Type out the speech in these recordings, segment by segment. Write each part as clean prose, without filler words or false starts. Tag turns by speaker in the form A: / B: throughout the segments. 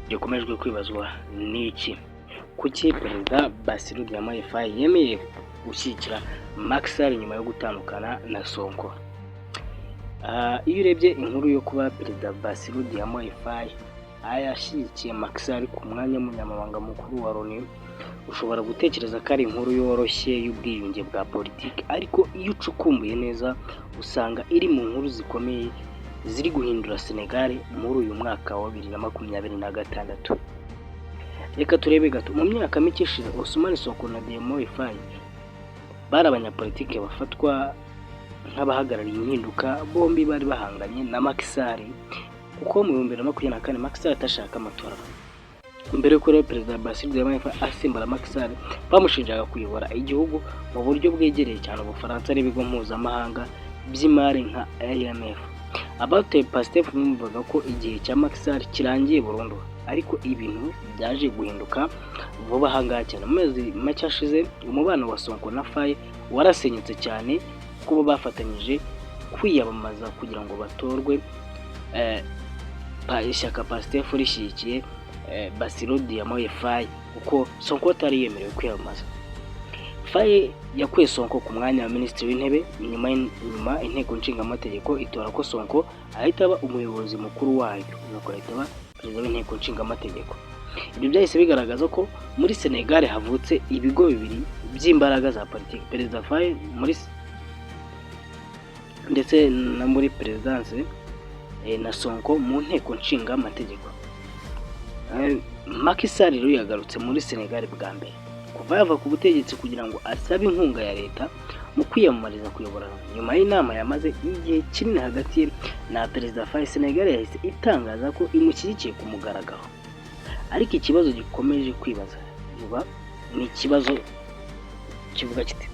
A: Gikomejwe kwibazwa ni iki: kuki Perezida Bassirou Diomaye Faye yemeye gushyigikira Macky Sall nyuma yo gutandukana na Sonko? Iyo urebye inkuru yo kuba Perezida Bassirou Diomaye Faye yashyigikiye Macky Sall ku mwanya w'umunyamabanga mukuru wa Loni, ushobora gutekereza ko ari inkuru yoroshye y'ubwiyunge bwa politiki, ariko iyo ucukumbuye neza usanga iri mu nkuru zikomeye ziri guhindura Senegal muri uyu mwaka wa 2026. Reka turebe gato. Mu myaka mike ishize, Ousmane Sonko na Diomaye Faye bari abanyapolitike bafatwa nk'abahagarariye impinduka. Bombi bari bahanganye na Macky Sall, kuko mu 2024 Macky Sall atashaka amatora. Mbere y'uko rero Perezida Bassirou Diomaye Faye asimbura Macky Sall, bamushinjaga kuyobora igihugu mu buryo bwegereye cyane Ubufaransa n'ibigo mpuzamahanga by'imari nka IMF. Abatoye Pastef bumvaga ko igihe cya Macky Sall kirangiye burundu, ariko ibintu byaje guhinduka vuba aha ngaha cyane. Mu mezi make ashize, umubano wa Sonko na Faye warasenyutse cyane, kuba bafatanyije kwiyamamaza kugira ngo batorwe, ishyaka Pastef rishyigikiye Bassirou Diomaye Faye, kuko Sonko atari yemerewe kwiyamamaza. Faye yakuye Sonko ku mwanya wa Minisitiri w'Intebe, nyuma Inteko Nshingamategeko itora ko Sonko ahita aba umuyobozi mukuru wayo, nuko ahita aba Perezida w'Inteko Nshingamategeko. Ibyo byahise bigaragaza ko muri Senegal havutse ibigo bibiri by'imbaraga za politiki: Perezida Faye muri ndetse na muri perezidanse, na Sonko mu Nteko Nshingamategeko. Macky Sall rero yagarutse muri Senegal bwa mbere kuva yava ku butegetsi kugira ngo asabe inkunga ya leta mu kwiyamamariza kuyobora. Nyuma y'inama yamaze igihe kinini hagati ye na Perezida Faye, Senegal yahise itangaza ko imushyigikiye ku mugaragaro. Ariko ikibazo gikomeje kwibaza vuba ni ikibazo kivuga kiti: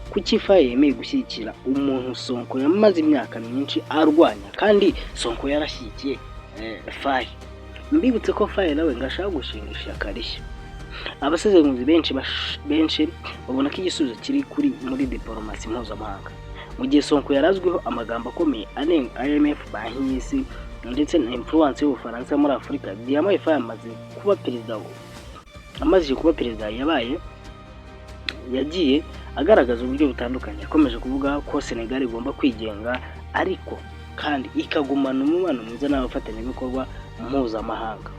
A: kuki Faye yemeye gushyigikira umuntu Sonko yamaze imyaka myinshi arwanya, kandi Sonko yarashyigikiye Faye? Mbibutse ko Faye nawe ngo ashaka gushinga ishyaka rishya. Abasesenguzi benshi babona ko igisubizo kiri kuri muri diporomasi mpuzamahanga. Mu gihe Sonko yari azwiho amagambo akomeye anenga IMF, Banki y'Isi ndetse na influence y'Ubufaransa muri Afurika, Diomaye Faye amaze kuba perezida yabaye yagiye agaragaza uburyo butandukanye. Yakomeje kuvuga ko Senegal igomba kwigenga, ariko kandi ikagumana umubano mwiza n'abafatanyabikorwa mpuzamahanga.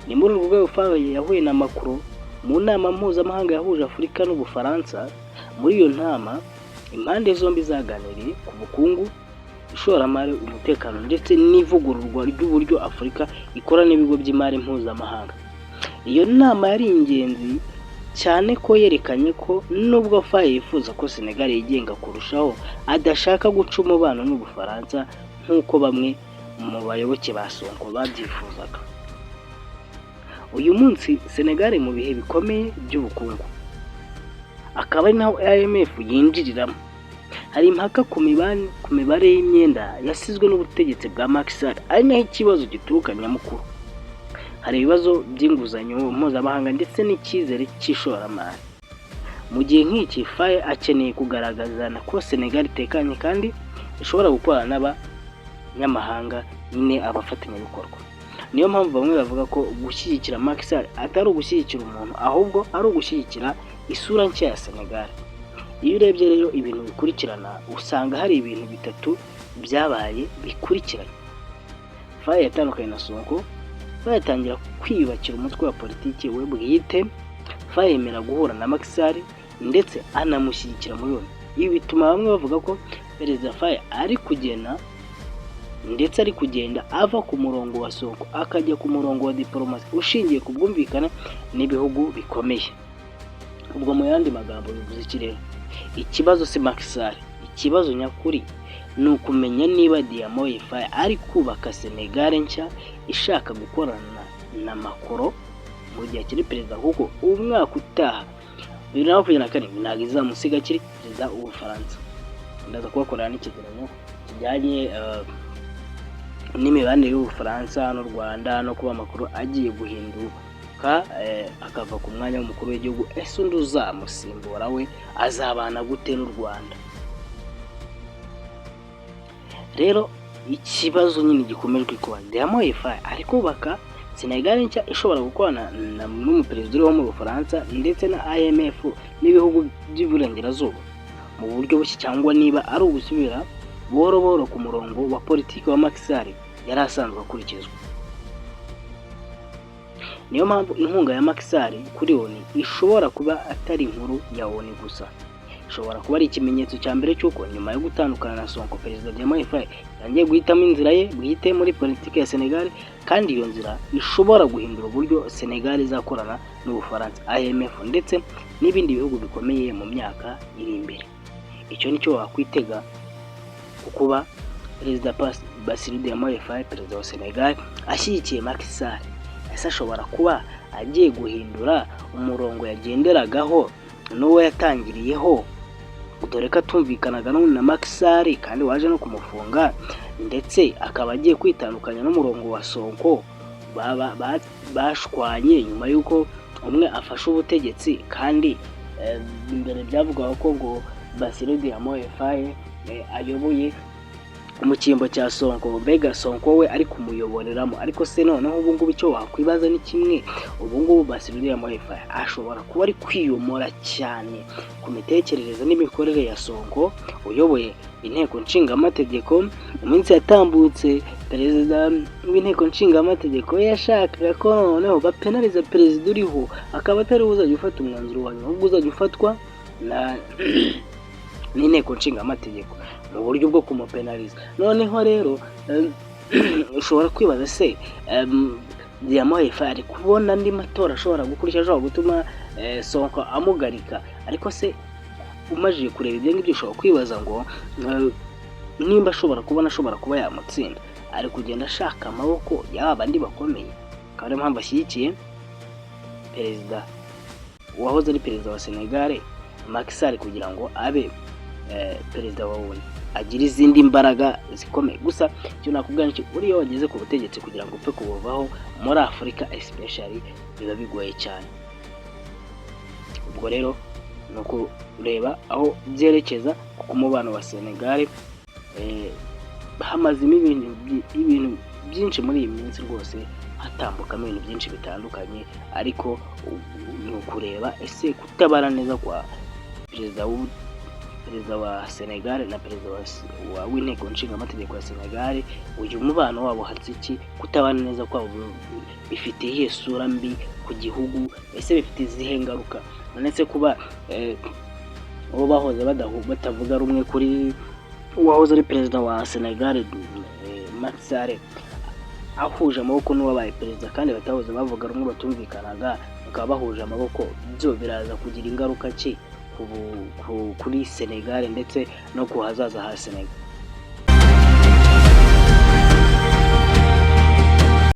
A: Ni muri urwo rwego Faye yahuye na Macron mu nama mpuzamahanga yahuje Afurika n'Ubufaransa. Muri iyo nama, impande zombi zaganiriye ku bukungu, ishoramari, umutekano ndetse n'ivugururwa ry'uburyo Afurika ikora n'ibigo by'imari mpuzamahanga. Iyo nama yari ingenzi cyane ko yerekanye ko nubwo Faye yifuza ko Senegal yigenga kurushaho, adashaka guca umubano n'Ubufaransa nk'uko bamwe mu bayoboke ba Sonko babyifuzaga. Uyu munsi Senegal mu bihe bikomeye by'ubukungu, akaba ari naho IMF yinjiriramo. Hari impaka ku mibare y'imyenda yasizwe n'ubutegetsi bwa Macky Sall, ari naho ikibazo gituruka nyamukuru. Hari ibibazo by'inguzanyo mpuzamahanga ndetse n'icyizere cy'ishoramari. Mu gihe nk'iki, Faye akeneye kugaragaza ko Senegal itekanye kandi ishobora gukorana n'abanyamahanga nyine, abafatanyabikorwa. Niyo mpamvu bamwe bavuga ko gushyigikira Macky Sall atari ugushyigikira umuntu, ahubwo ari ugushyigikira isura nshya ya Senegal. Iyo urebye rero ibintu bikurikirana, usanga hari ibintu bitatu byabaye bikurikiranye: Faye yatandukanye na Sonko, Faye atangira kwiyubakira umutwe wa politiki we bwite, Faye yemera guhura na Macky Sall ndetse anamushyigikira muri Loni. Ibi bituma bamwe bavuga ko Perezida Faye ari kugena ndetse ari kugenda ava ku murongo wa Sonko akajya ku murongo wa diporomasi ushingiye ku bwumvikane n'ibihugu bikomeye. Ubwo mu yandi magambo bivuze iki rero? Ikibazo si Macky Sall, ikibazo nyakuri ni ukumenya niba Diomaye Faye ari kubaka Senegal nshya ishaka gukorana na Macron mu gihe akiri perezida, kuko umwaka utaha 2027 ntabwo izamusiga akiri perezida w'Ubufaransa. Ndaza kubakorera n'ikigereranyo kijyanye n'imibanire y'Ubufaransa n'u Rwanda, no kuba Macron agiye guhinduka akava ku mwanya w'umukuru w'igihugu. Ese undi uzamusimbura we azabana gute n'u Rwanda? Rero ikibazo nyine gikomejwe kuba: Diomaye Faye ari kubaka Senegal nshya ishobora gukorana n'umuperezida uriho mu Bufaransa ndetse na IMF n'ibihugu by'Iburengerazuba mu buryo bushya, cyangwa niba ari ugusubira buhoro buhoro ku murongo wa politiki wa Macky Sall yari asanzwe akurikizwa. Niyo mpamvu inkunga ya Macky Sall kuri ONU ishobora kuba atari inkuru ya ONU gusa, ishobora kuba ari ikimenyetso cya mbere cy'uko nyuma yo gutandukana na Sonko, Perezida Diomaye Faye yatangiye guhitamo inzira ye bwite muri politiki ya Senegal, kandi iyo nzira ishobora guhindura uburyo Senegal izakorana n'Ubufaransa, IMF ndetse n'ibindi bihugu bikomeye mu myaka iri imbere. Icyo nicyo wakwitega ku kuba Perezida Bassirou Diomaye Faye, perezida wa Senegal, ashyigikiye Macky Sall. Ese ashobora kuba agiye guhindura umurongo yagenderagaho n'uwo yatangiriyeho, dore ko atumvikanaga na Macky Sall kandi waje no kumufunga, ndetse akaba agiye kwitandukanya n'umurongo wa Sonko bashwanye nyuma y'uko umwe afashe ubutegetsi? Kandi mbere byavugwaga ko ngo Bassirou Diomaye Faye ayoboye mu cyimbo cya Sonko, mbega Sonko we ari kumuyoboreramo. Ariko se noneho ubu ngubu icyo wakwibaza ni kimwe: ubu ngubu Bassirou Diomaye Faye ashobora kuba ari kwiyomora cyane ku mitekerereze n'imikorere ya Sonko uyoboye inteko nshingamategeko. Mu minsi yatambutse, perezida w'inteko nshingamategeko yashakaga ko noneho bapenaliza perezida uriho, akaba atari we uzajya ufata umwanzuro wa nyuma, ahubwo uzajya ufatwa na n'inteko nshingamategeko mu buryo bwo kumupenaliza. Noneho rero ushobora kwibaza se Diomaye Faye ari kubona andi matora ashobora gukurikira ashobora gutuma Sonko amugarika? Ariko se umajije kureba ibyo ngibyo, ushobora kwibaza ngo nimba ashobora kubona ashobora kuba yamutsinda, ari kugenda ashaka amaboko y'aba bandi bakomeye, akaba ariyo mpamvu ashyigikiye perezida wahoze ari perezida wa Senegal Macky Sall kugira ngo abe perezida wa ONU, agire izindi mbaraga zikomeye. Gusa icyo nakubwira ni uriya wageze ku butegetsi, kugira ngo upfe kubuvaho muri Afurika especially biba bigoye cyane. Ubwo rero ni ukureba aho byerekeza, kuko umubano wa Senegal hamazemo ibintu byinshi muri iyi minsi rwose, hatambukamo ibintu byinshi bitandukanye. Ariko ni ukureba ese kutabara neza kwa perezida wa Senegal na perezida w'inteko nshingamategeko ya Senegal, uyu mubano wabo hatse iki? Kutabana neza kwabo bifite iyihe sura mbi ku gihugu? Ese bifite izihe ngaruka? Uretse kuba uwo bahoze batavuga rumwe kuri uwahoze ari perezida wa Senegal Macky Sall ahuje amaboko n'uwabaye perezida kandi batahoze bavuga rumwe, batumvikanaga, bakaba bahuje amaboko, byo biraza kugira ingaruka ki kuri Senegal ndetse no ku hazaza ha Senegal?